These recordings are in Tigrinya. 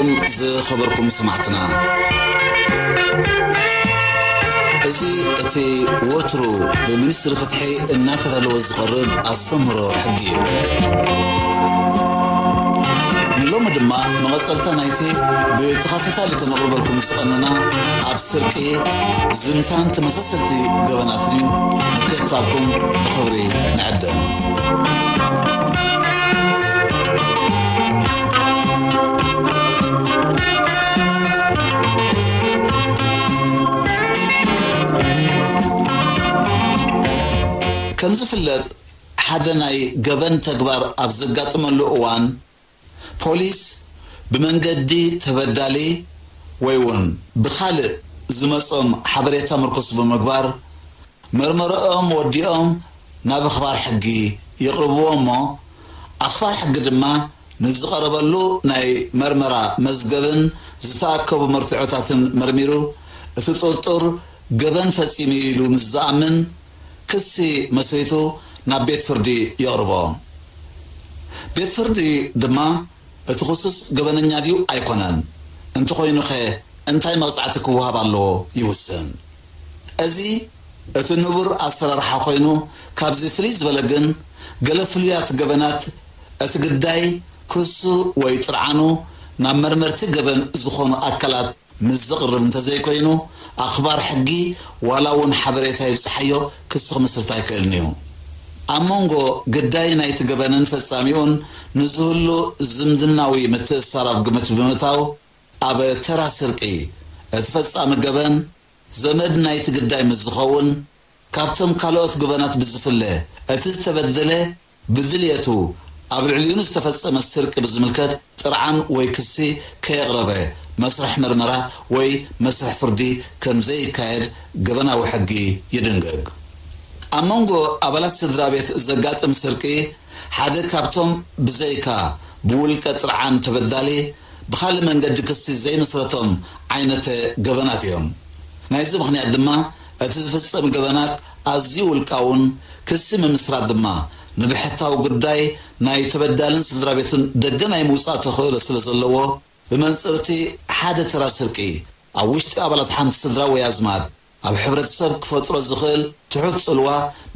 ዝኸበርኩም ሰማዕትና፣ እዚ እቲ ወትሩ ብሚኒስትሪ ፍትሒ እናተዳለወ ዝቐርብ ኣስተምህሮ ሕጊ እዩ። ንሎሚ ድማ መቐጸልታ ናይቲ ብተኸታታሊ ከነቕርበልኩም ዝቐነና ኣብ ስርቂ፣ ዝምታን ተመሳሰልቲ ገበናትን እዩ። ምክትታልኩም ብኽብሪ ንዕድም። ከም ዝፍለጥ፣ ሓደ ናይ ገበን ተግባር ኣብ ዘጋጥመሉ እዋን፣ ፖሊስ ብመንገዲ ተበዳሊ ወይ እውን ብኻልእ ዝመጾም ሓበሬታ ምርኩስ ብምግባር፣ መርመረኦም ወዲኦም ናብ ኣኽባር ሕጊ የቕርብዎ እሞ፣ ኣኽባር ሕጊ ድማ ንዝቐረበሉ ናይ መርመራ መዝገብን ዝተኣከቡ መርትዖታትን መርሚሩ፣ እቲ ጥርጡር ገበን ፈጺሙ ኢሉ ምስ ዝኣምን፣ ክሲ መስሪቱ ናብ ቤት ፍርዲ የቕርቦ። ቤት ፍርዲ ድማ እቲ ክሱስ ገበነኛ ድዩ ኣይኮነን፣ እንተኾይኑኸ እንታይ መቕጻዕቲ ክወሃብ ኣለዎ ይውስን። እዚ እቲ ንቡር ኣሰራርሓ ኮይኑ፣ ካብዚ ፍልይ ዝበለ ግን፣ ገለ ፍሉያት ገበናት እቲ ግዳይ ክሱ ወይ ጥርዓኑ ናብ መርመርቲ ገበን ዝኾኑ ኣካላት ምስ ዘቕርብ እንተዘይኮይኑ፣ ኣኽባር ሕጊ ዋላ እውን ሓበሬታ ይብጽሓዮ፣ ክሲ ክምስርት ኣይክእልን እዩ። ኣብ መንጎ ግዳይ ናይቲ ገበንን ፈጻሚኡን ንዝህሉ ዝምድናዊ ምትእስሳር ኣብ ግምት ብምእታው፣ ኣብ ተራ ስርቂ፣ እቲ ፈጻሚ ገበን ዘመድ ናይቲ ግዳይ ምስ ዝኸውን፣ ካብቶም ካልኦት ገበናት ብዝፍለ፣ እቲ ዝተበደለ ብድልየቱ ኣብ ልዕሊኡ ንዝተፈጸመ ስርቂ ብዝምልከት ጥርዓን ወይ ክሲ ከየቕረበ፣ መስርሕ መርመራ ወይ መስርሕ ፍርዲ ከም ዘይካየድ ገበናዊ ሕጊ ይድንግግ። ኣብ መንጎ ኣባላት ስድራ ቤት ዘጋጥም ስርቂ፣ ሓደ ካብቶም ብዘይካ ብውልቀ ጥርዓን ተበዳሊ ብኻልእ መንገዲ ክሲ ዘይምስረቶም ዓይነተ ገበናት እዮም። ናይዚ ምኽንያት ድማ፣ እቲ ዝፍጸም ገበናት ኣዝዩ ውልቃውን፣ ክሲ ምምስራት ድማ ንብሕታዊ ጉዳይ ናይ ተበዳልን ስድራ ቤቱን ደገ ናይ ምውጻእ ተኽእሎ ስለ ዘለዎ፣ ብመንጽር እቲ ሓደ ተራ ስርቂ ኣብ ውሽጢ ኣባላት ሓንቲ ስድራ ወይ ኣዝማድ ኣብ ሕብረተሰብ ክፈጥሮ ዝኽእል ትሑት ጽልዋ፣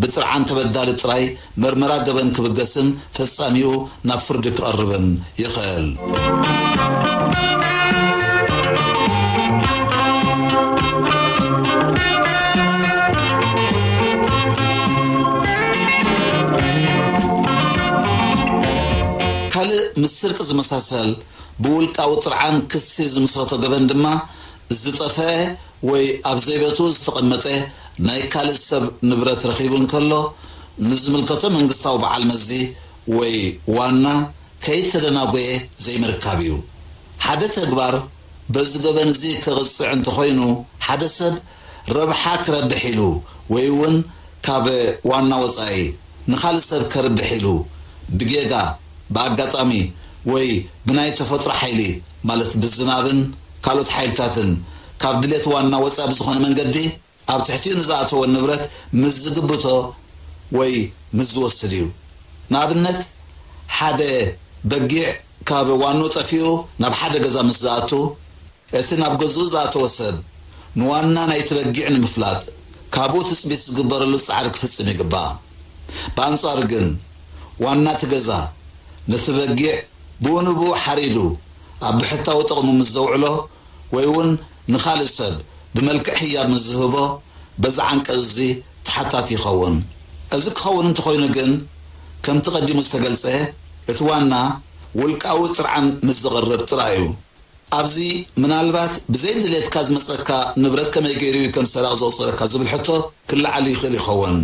ብጥርዓን ተበዳሊ ጥራይ መርመራ ገበን ክብገስን ፈጻሚኡ ናብ ፍርዲ ክቐርብን ይኽእል። ካልእ ምስ ስርቂ ዝመሳሰል ብውልቃዊ ጥርዓን ክሲ ዝምስረቶ ገበን ድማ፣ ዝጠፍአ ወይ ኣብ ዘይቦትኡ ዝተቐመጠ ናይ ካልእ ሰብ ንብረት ረኺቡ እንከሎ፣ ንዝምልከቶ መንግስታዊ በዓል መዚ ወይ ዋና ከይተደናጎየ ዘይምርካብ እዩ። ሓደ ተግባር በዚ ገበን እዚ ክቕጽዕ እንተኾይኑ፣ ሓደ ሰብ ረብሓ ክረብሕ ኢሉ ወይ እውን ካብ ዋና ወጻኢ ንኻልእ ሰብ ከርብሕ ኢሉ ብጌጋ፣ ብኣጋጣሚ ወይ ብናይ ተፈጥሮ ሓይሊ፣ ማለት ብዝናብን ካልኦት ሓይልታትን፣ ካብ ድሌት ዋና ወጻኢ ብዝኾነ መንገዲ ኣብ ትሕቲኡ ንዝኣተወ ንብረት ምስ ዝግብቶ ወይ ምስ ዝወስድ እዩ። ንኣብነት፣ ሓደ በጊዕ ካብ ዋንኡ ጠፊኡ ናብ ሓደ ገዛ ምስ ዝኣቱ፣ እቲ ናብ ገዝኡ ዝኣተወ ሰብ ንዋና ናይቲ በጊዕ ንምፍላጥ ካብኡ ትጽቢት ዝግበረሉ ጻዕሪ ክፍጽም ይግባእ። ብኣንጻሩ ግን፣ ዋና እቲ ገዛ ነቲ በጊዕ ብኡ ንብኡ ሓሪዱ ኣብ ብሕታዊ ጥቕሙ ምስ ዘውዕሎ ወይ እውን ንኻልእ ሰብ ብመልክዕ ህያብ ምስ ዝህቦ፣ በዚ ዓንቀጽ እዚ ተሓታቲ ይኸውን። እዚ ክኸውን እንተኾይኑ ግን፣ ከምቲ ቀዲሙ ዝተገልጸ፣ እቲ ዋና ውልቃዊ ጥርዓን ምስ ዘቕርብ ጥራይ እዩ። ኣብዚ ምናልባት ብዘይ ድሌትካ ዝመጸካ ንብረት ከመይ ገይሩ እዩ ከም ሰራቒ ዘቑጽረካ ዝብል ሕቶ ክለዓል ይኽእል ይኸውን።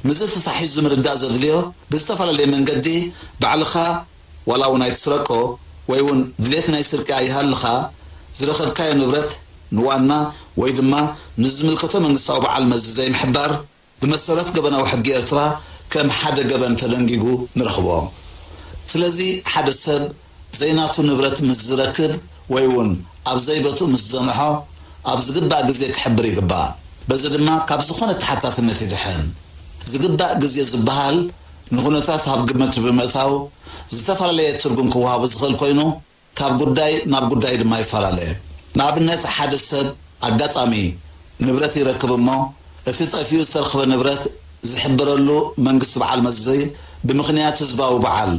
ምስዚ ተታሒዙ ምርዳእ ዘድልዮ፣ ብዝተፈላለየ መንገዲ ባዕልኻ ዋላ እውን ኣይትስረቆ ወይ እውን ድሌት ናይ ስርቂ ኣይሃልኻ፣ ዝረኸብካዮ ንብረት ንዋና ወይ ድማ ንዝምልከቶ መንግስታዊ በዓል መዚ ዘይምሕባር፣ ብመሰረት ገበናዊ ሕጊ ኤርትራ ከም ሓደ ገበን ተደንጊጉ ንረኽቦ። ስለዚ ሓደ ሰብ ዘይናቱ ንብረት ምስ ዝረክብ ወይ እውን ኣብ ዘይቦትኡ ምስ ዘምሖ ኣብ ዝግባእ ግዜ ክሕብር ይግባእ። በዚ ድማ ካብ ዝኾነ ተሓታትነት ይድሕን። ዝግባእ ግዜ ዝበሃል ንኹነታት ኣብ ግምት ብምእታው ዝተፈላለየ ትርጉም ክወሃቦ ዝኽእል ኮይኑ፣ ካብ ጉዳይ ናብ ጉዳይ ድማ ይፈላለ። ንኣብነት፣ ሓደ ሰብ ኣጋጣሚ ንብረት ይረክብ እሞ፣ እቲ ጠፊኡ ዝተረኽበ ንብረት ዝሕብረሉ መንግስቲ በዓል መዚ፣ ብምኽንያት ህዝባዊ በዓል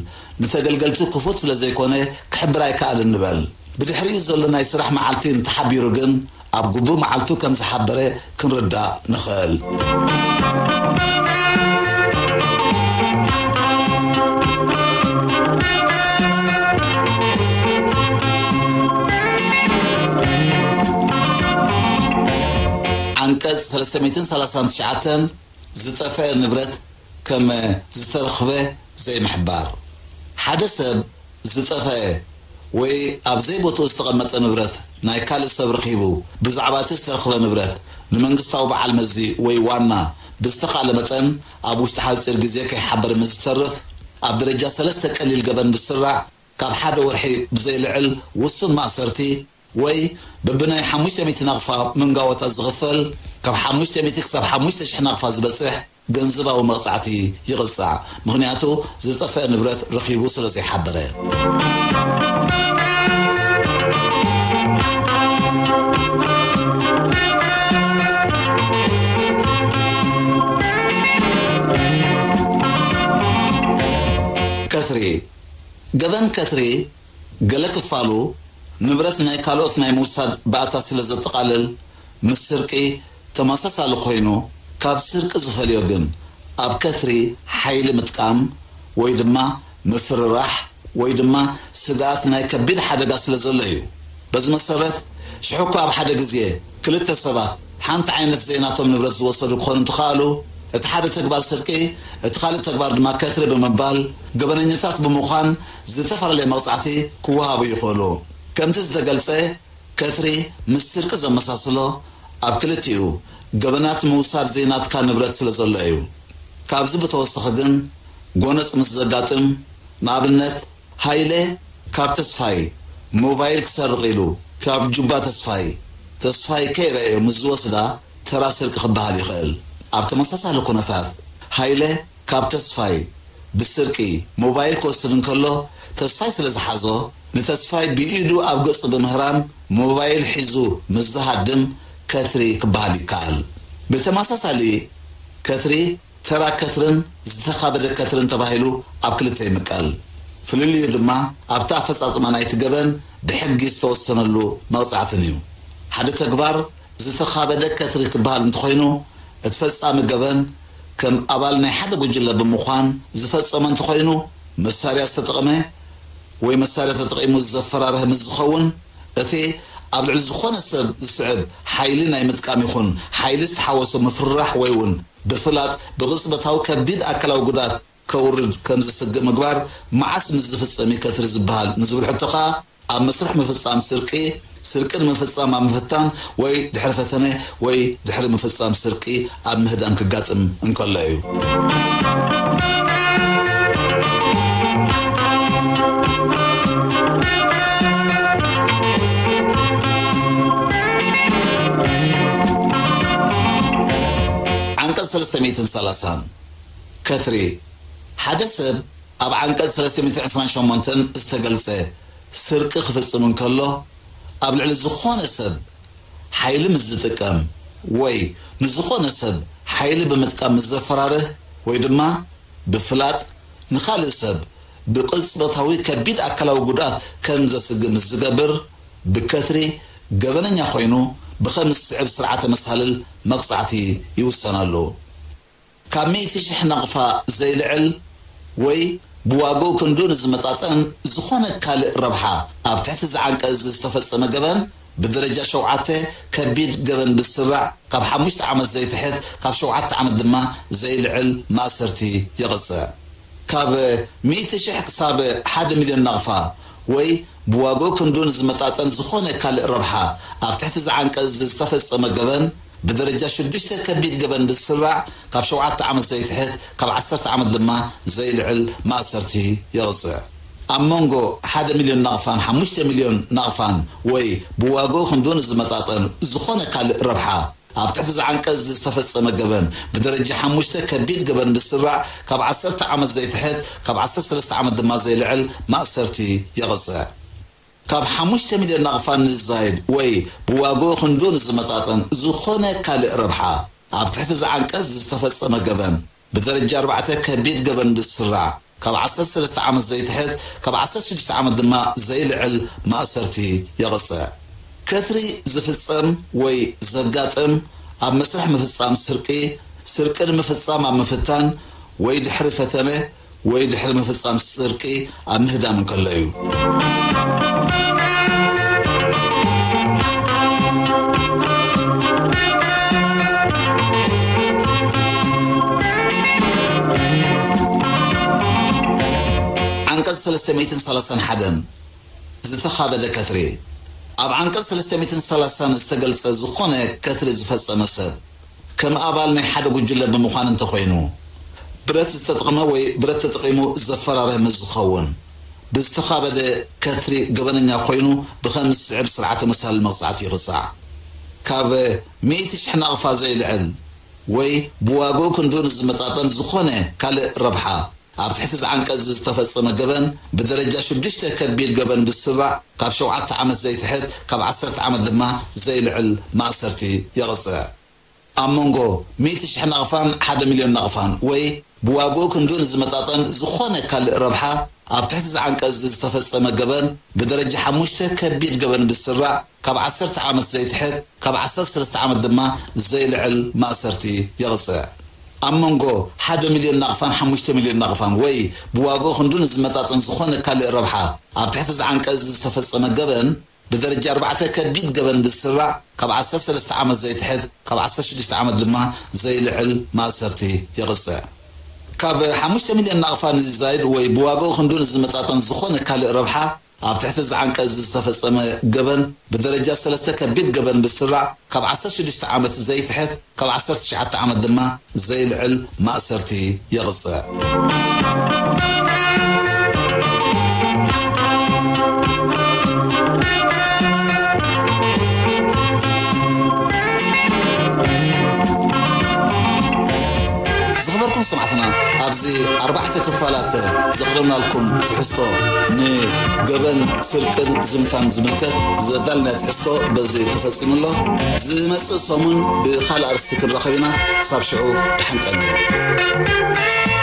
ንተገልገልቲ ክፉት ስለ ዘይኮነ ክሕብር ኣይከኣልን ንበል። ብድሕሪኡ ዘሎ ናይ ስራሕ መዓልቲ እንተሓቢሩ ግን፣ ኣብ ግቡእ መዓልቱ ከም ዝሓበረ ክንርዳእ ንኽእል። ዓንቀጽ ሰለስተ ሚእትን ሰላሳን ትሽዓተን፣ ዝጠፍአ ንብረት ከም ዝተረኽበ ዘይምሕባር። ሓደ ሰብ ዝጠፍአ ወይ ኣብ ዘይቦትኡ ዝተቐመጠ ንብረት ናይ ካልእ ሰብ ረኺቡ፣ ብዛዕባ እቲ ዝተረኽበ ንብረት ንመንግስታዊ በዓል መዚ ወይ ዋና ብዝተኻእለ መጠን ኣብ ውሽጢ ሓጺር ግዜ ከይሓበረ ምስ ዝተርፍ፣ ኣብ ደረጃ ሰለስተ ቀሊል ገበን ብስራዕ ካብ ሓደ ወርሒ ብዘይልዕል ውሱን ማእሰርቲ ወይ በብናይ ሓሙሽተ ሚእቲ ናቕፋ መንጋዎታት ዝኽፈል ካብ ሓሙሽተ ሚእቲ ክሳብ ሓሙሽተ ሽሕ ናቕፋ ዝበጽሕ ገንዘባዊ መቕጻዕቲ ይቕጻዕ። ምኽንያቱ ዝጠፍአ ንብረት ረኺቡ ስለ ዘይሓበረ። ከትሪ። ገበን ከትሪ ገለ ክፋሉ ንብረት ናይ ካልኦት ናይ ምውሳድ ባእታ ስለ ዘጠቓልል፣ ምስ ስርቂ ተመሳሳሊ ኮይኑ፣ ካብ ስርቂ ዝፈልዮ ግን ኣብ ከትሪ ሓይሊ ምጥቃም ወይ ድማ ምፍርራሕ ወይ ድማ ስግኣት ናይ ከቢድ ሓደጋ ስለ ዘሎ እዩ። በዚ መሰረት፣ ሽሕኳ ኣብ ሓደ ግዜ ክልተ ሰባት ሓንቲ ዓይነት ዘይናቶም ንብረት ዝወሰዱ ክኾኑ እንትኸኣሉ፣ እቲ ሓደ ተግባር ስርቂ፣ እቲ ካልእ ተግባር ድማ ከትሪ ብምባል፣ ገበነኛታት ብምዃን ዝተፈላለየ መቕጻዕቲ ክወሃቡ ይኽእሉ። ከምቲ ዝተገልጸ፣ ከትሪ ምስ ስርቂ ዘመሳስሎ፣ ኣብ ክልቲኡ ገበናት ምውሳድ ዘይናትካ ንብረት ስለ ዘሎ እዩ። ካብዚ ብተወሰኸ ግን፣ ጎነጽ ምስ ዘጋጥም፣ ንኣብነት፣ ሃይለ ካብ ተስፋይ ሞባይል ክሰርቕ ኢሉ ካብ ጁባ ተስፋይ፣ ተስፋይ ከይረኣዮ ምስ ዝወስዳ ተራ ስርቂ ክበሃል ይኽእል። ኣብ ተመሳሳሊ ኩነታት፣ ሃይለ ካብ ተስፋይ ብስርቂ ሞባይል ክወስድ እንከሎ፣ ተስፋይ ስለ ዝሓዞ፣ ንተስፋይ ብኢዱ ኣብ ገጹ ብምህራም ሞባይል ሒዙ ምስ ዝሃድም ከትሪ ክበሃል ይከኣል። ብተመሳሳሊ፣ ከትሪ ተራ ከትርን ዝተኻበደ ከትርን ተባሂሉ ኣብ ክልተ ይምቀል። ፍልልዩ ድማ ኣብቲ ኣፈጻጽማ ናይቲ ገበን ብሕጊ ዝተወሰነሉ መቕጻዕትን እዩ። ሓደ ተግባር ዝተኻበደ ከትሪ ክበሃል እንተኾይኑ፣ እቲ ፈጻሚ ገበን ከም ኣባል ናይ ሓደ ጉጅለ ብምዃን ዝፈጸሞ እንተኾይኑ፣ መሳርያ ዝተጠቕመ ወይ መሳርያ ተጠቒሙ ዘፈራርህ ምስ ዝኸውን፣ እቲ ኣብ ልዕሊ ዝኾነ ሰብ ዝስዕብ ሓይሊ ናይ ምጥቃም ይኹን ሓይሊ ዝተሓወሶ ምፍርራሕ ወይ እውን ብፍላጥ ብቕጽበታዊ ከቢድ ኣካላዊ ጉድኣት ከውርድ ከም ዝስግእ ምግባር መዓስ ምስ ዝፍጸም እዩ ከትሪ ዝበሃል ንዝብል ሕቶ ከኣ፣ ኣብ መስርሕ ምፍጻም ስርቂ፣ ስርቂ ንምፍጻም ኣብ ምፍታን ወይ ድሕሪ ፈተነ ወይ ድሕሪ ምፍጻም ስርቂ ኣብ ምህዳን ክጋጥም እንከሎ እዩ። ዓንቀጽ ሰለስተ ሚእትን ሰላሳን፣ ከትሪ። ሓደ ሰብ ኣብ ዓንቀጽ ሰለስተ ሚእትን ዕስራን ሸሞንተን ዝተገልጸ ስርቂ ክፍጽም እንከሎ፣ ኣብ ልዕሊ ዝኾነ ሰብ ሓይሊ ምስ ዝጥቀም ወይ ንዝኾነ ሰብ ሓይሊ ብምጥቃም ምስ ዘፈራርህ ወይ ድማ ብፍላጥ ንኻልእ ሰብ ብቕጽበታዊ ከቢድ ኣካላዊ ጉድኣት ከም ዘስግእ ምስ ዝገብር፣ ብከትሪ ገበነኛ ኮይኑ ብኸም ዝስዕብ ስርዓተ መሳልል መቕጻዕቲ ይውሰነሉ። ካብ ሚእቲ ሽሕ ናቕፋ ዘይልዕል ወይ ብዋግኡ ክንድኡ ንዝመጣጠን ዝኾነ ካልእ ረብሓ ኣብ ትሕቲ እዚ ዓንቀጽ እዚ ዝተፈጸመ ገበን ብደረጃ ሸውዓተ ከቢድ ገበን ብስራዕ ካብ ሓሙሽተ ዓመት ዘይትሕት ካብ ሸውዓተ ዓመት ድማ ዘይልዕል ማእሰርቲ ይቕጽዕ። ካብ ሚእቲ ሽሕ ክሳብ ሓደ ሚልዮን ናቕፋ ወይ ብዋግኡ ክንድኡ ንዝመጣጠን ዝኾነ ካልእ ረብሓ ኣብ ትሕቲ እዚ ዓንቀጽ እዚ ዝተፈጸመ ገበን ብደረጃ ሽዱሽተ ከቢድ ገበን ብስራዕ ካብ ሸውዓተ ዓመት ዘይትሕት ካብ ዓሰርተ ዓመት ድማ ዘይልዕል ማእሰርቲ የቕጽዕ። ኣብ መንጎ ሓደ ሚልዮን ናቕፋን ሓሙሽተ ሚልዮን ናቕፋን ወይ ብዋግኡ ክንድኡ ንዝመጣጠን ዝኾነ ካልእ ረብሓ ኣብ ትሕቲ እዚ ዓንቀጽ እዚ ዝተፈጸመ ገበን ብደረጃ ሓሙሽተ ከቢድ ገበን ብስራዕ ካብ ዓሰርተ ዓመት ዘይትሕት ካብ ዓሰርተ ሰለስተ ዓመት ድማ ዘይልዕል ማእሰርቲ የቕጽዕ። ካብ ሓሙሽተ ሚልዮን ናቕፋ ንዝዛይድ ወይ ብዋግኡ ክንዱ ንዝመጣጠን ዝኾነ ካልእ ረብሓ፣ ኣብ ትሕቲ እዚ ዓንቀጽ ዝተፈጸመ ገበን፣ ብደረጃ ኣርባዕተ ከቢድ ገበን ብዝስራዕ፣ ካብ ዓሰርተ ሰለስተ ዓመት ዘይትሕት፣ ካብ ዓሰርተ ሽዱሽተ ዓመት ድማ ዘይልዕል ማእሰርቲ የቕጽዕ። ከትሪ ዝፍጸም ወይ ዘጋጥም፣ ኣብ መስርሕ ምፍጻም ስርቂ፣ ስርቂ ንምፍጻም ኣብ ምፍታን ወይ ድሕሪ ፈተነ፣ ወይ ድሕሪ ምፍጻም ስርቂ ኣብ ምህዳም እንከሎ እዩ። ዓንቀጽ ሰለስተ ሚእትን ሰላሳን ሓደን ዝተኻበደ ከትሪ። ኣብ ዓንቀጽ ሰለስተ ሚእትን ሰላሳን ዝተገልጸ ዝኾነ ከትሪ ዝፈጸመ ሰብ፣ ከም ኣባል ናይ ሓደ ጉጅለ ብምዃን እንተኾይኑ፣ ብረት ዝተጠቕመ ወይ ብረት ተጠቒሙ ዘፈራረህ ምስ ዝኸውን፣ ብዝተኻበደ ከትሪ ገበነኛ ኮይኑ ብኸም ዝስዕብ ስርዓተ መሳሊ መቕጻዕቲ ይቕጻዕ። ካብ ሚእቲ ሽሕ ናቕፋ ዘይልዕል ወይ ብዋግኡ ክንዱ ንዝመጣጠን ዝኾነ ካልእ ረብሓ፣ ኣብ ትሕቲ እዚ ዓንቀጽ ዝተፈጸመ ገበን ብደረጃ ሽዱሽተ ከቢድ ገበን ብዝስራዕ፣ ካብ ሸውዓተ ዓመት ዘይትሕት፣ ካብ ዓሰርተ ዓመት ድማ ዘይልዕል ማእሰርቲ የቕጽዕ። ኣብ መንጎ ሚእቲ ሽሕ ናቕፋን ሓደ ሚልዮን ናቕፋን ወይ ብዋግኡ ክንዱ ንዝመጣጠን ዝኾነ ካልእ ረብሓ፣ ኣብ ትሕቲ እዚ ዓንቀጽ ዝተፈጸመ ገበን ብደረጃ ሓሙሽተ ከቢድ ገበን ብዝስራዕ፣ ካብ ዓሰርተ ዓመት ዘይትሕት፣ ካብ ዓሰርተ ሰለስተ ዓመት ድማ ዘይልዕል ማእሰርቲ የቕጽዕ። ኣብ መንጎ ሓደ ሚልዮን ናቕፋን ሓሙሽተ ሚልዮን ናቕፋን ወይ ብዋግኡ ክንዱ ንዝመጣጠን ዝኾነ ካልእ ረብሓ፣ ኣብ ትሕቲ እዚ ዓንቀጽ ዝተፈጸመ ገበን ብደረጃ ኣርባዕተ ከቢድ ገበን ብዝስራዕ፣ ካብ ዓሰርተ ሰለስተ ዓመት ዘይትሕት፣ ካብ ዓሰርተ ሽዱሽተ ዓመት ድማ ዘይልዕል ማእሰርቲ የቕጽዕ። ካብ ሓሙሽተ ሚልዮን ናቕፋ ንዝዛይድ ወይ ብዋግኡ ክንዱ ንዝመጣጠን ዝኾነ ካልእ ረብሓ፣ ኣብ ትሕቲ እዚ ዓንቀጽ ዝተፈጸመ ገበን ብደረጃ ሰለስተ ከቢድ ገበን ብዝስራዕ፣ ካብ ዓሰርተ ሽዱሽተ ዓመት ዘይትሕት፣ ካብ ዓሰርተ ትሽዓተ ዓመት ድማ ዘይልዕል ማእሰርቲ የቕጽዕ። ዝኸበርኩም ሰማዕትና፣ ኣብዚ ኣርባዕተ ክፋላት ዘቕረብናልኩም ትሕዝቶ፣ ንገበን ስርቅን ዝምታን ዝምልከት ዘዳልናዮ ትሕዝቶ በዚ ተፈጺሙ ኣሎ። ዝመጽእ ሰሙን ብኻልእ ኣርእስቲ ክንራኸብ ኢና። ክሳብ ሽዑ፣ ደሓን ቀንዩ።